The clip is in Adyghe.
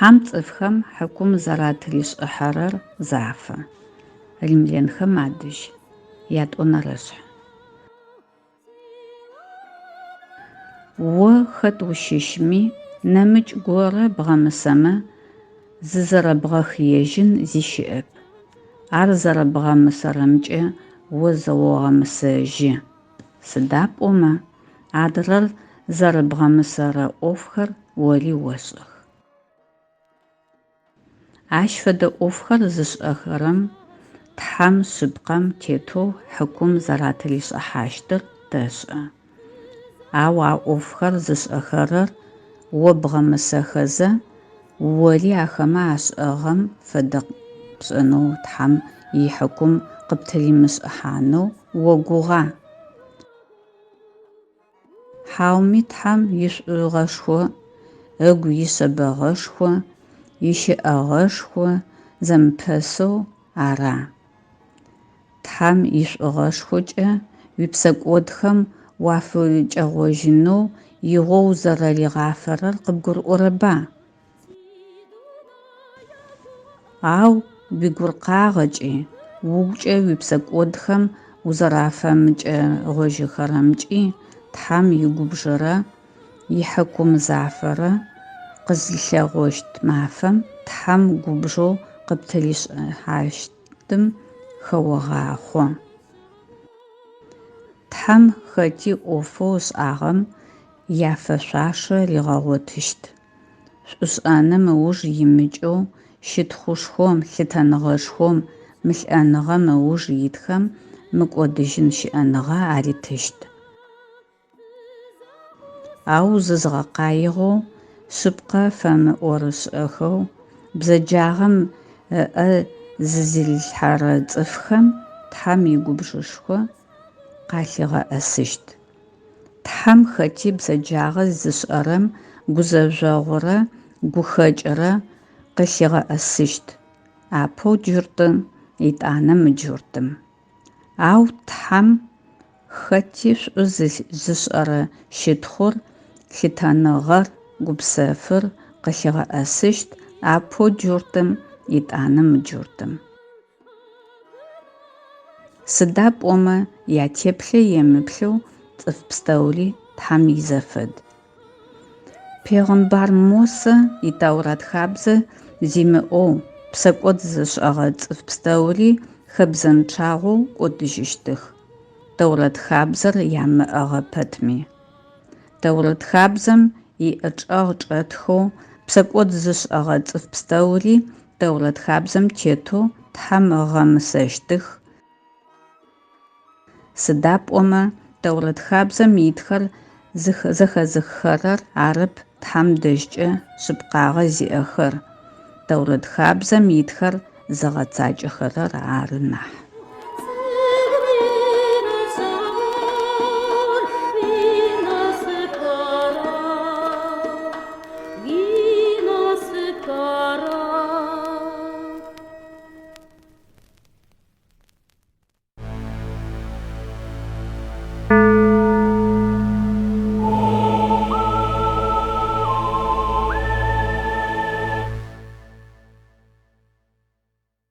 Тхьэм цӏыфхэм хьыкум зэратришӏыхьэрэр зафэ. Римлянхэм адэжь. Ятӏонэрэшъхь. О хэт ущыщми, нэмыкӏ горэ бгъэмысэмэ, зызэрэбгъэхыежьын зи щыӏэп. Ар зэрэбгъэмысэрэмкӏэ о зыогъэмысэжьы. Сыда пӏомэ, адрэр зэрэбгъэмысэрэ ӏофхэр ори ошӏэх. Ащ фэдэ ӏофхэр зышӏэхэрэм Тхьэм шъыпкъэм тетэу хьыкум зэратришӏыхьащтыр тэшӏэ. Ау а ӏофхэр зышӏэхэрэр о бгъэмысэхэзэ, ори ахэмэ ашӏэгъэм фэдэ пшӏэнэу Тхьэм ихьыкум къыптыримышӏыхьанэу огугъа? Хьауми Тхьэм ишӏугъэшхо, ыгу ишъэбэгъэшхо, ищыӏэгъэшхо зэмыпэсэу ара? Тхьэм ишӏугъэшхокӏэ уипсэкӏодхэм уафыкӏэгъожьынэу игъо узэрэригъафэрэр къыбгурыӏорэба? Ау уигуркъагъэкӏи, угукӏэ уипсэкӏодхэм узэрафэмыкӏэгъожьыхэрэмкӏи Тхьэм игубжырэ ихьыкум зафэрэ къызылъэгъощт мафэм Тхьэм губжэу къыптыришӏыхьащтым хэогъахъо. Тхьэм хэти ӏофэу ышӏагъэм яфэшъуашэ ригъэгъотыщт. Шӏушӏэным ыуж имыкӏэу, щытхъушхом, лъытэныгъэшхом, мылӏэныгъэм ыуж итхэм мыкӏодыжьын щыӏэныгъэ аритыщт. Ау зызгъэкъаигъэу, шъыпкъэ фэмыӏорышӏэхэу, бзэджагъэм ыӏэ зызилъхьэрэ цӏыфхэм Тхьэм игубжышхо къалъигъэӏэсыщт. Тхьэм хэти бзэджагъэ зышӏэрэм гузэжъогъурэ гухэкӏрэ къылъигъэӏэсыщт, апэу джуртым, етӏанэ мыджуртым. Ау Тхьэм хэти шӏу зышӏэрэ щытхъур, лъытэныгъэр, гупсэфыр къылъигъэӏэсыщт, апэу джуртым, етӏанэ мыджуртым. Сыда пӏомэ ятеплъэ емыплъэу цӏыф пстэури Тхьэм изэфэд. Пегъымбар Мосэ и Тэурат хабзэ зимыӏэу псэкӏод зышӏэгъэ цӏыф пстэури хэбзэнчъагъэу кӏодыжьыщтых, Тэурат хабзэр ямыӏэгъэ пэтми. Тэурат хабзэм иӏэчӏэгъ чӏэтхэу псэкӏод зышӏэгъэ цӏыф пстэури Тэурат хабзэм тетэу Тхьэм ыгъэмысэщтых, сыда пӏомэ Тэурат хабзэм итхэр зэхэзыххэрэр арэп Тхьэм дэжькӏэ шъыпкъагъэ зиӏэхэр, Тэурат хабзэм итхэр зыгъэцакӏэхэрэр ары нахь.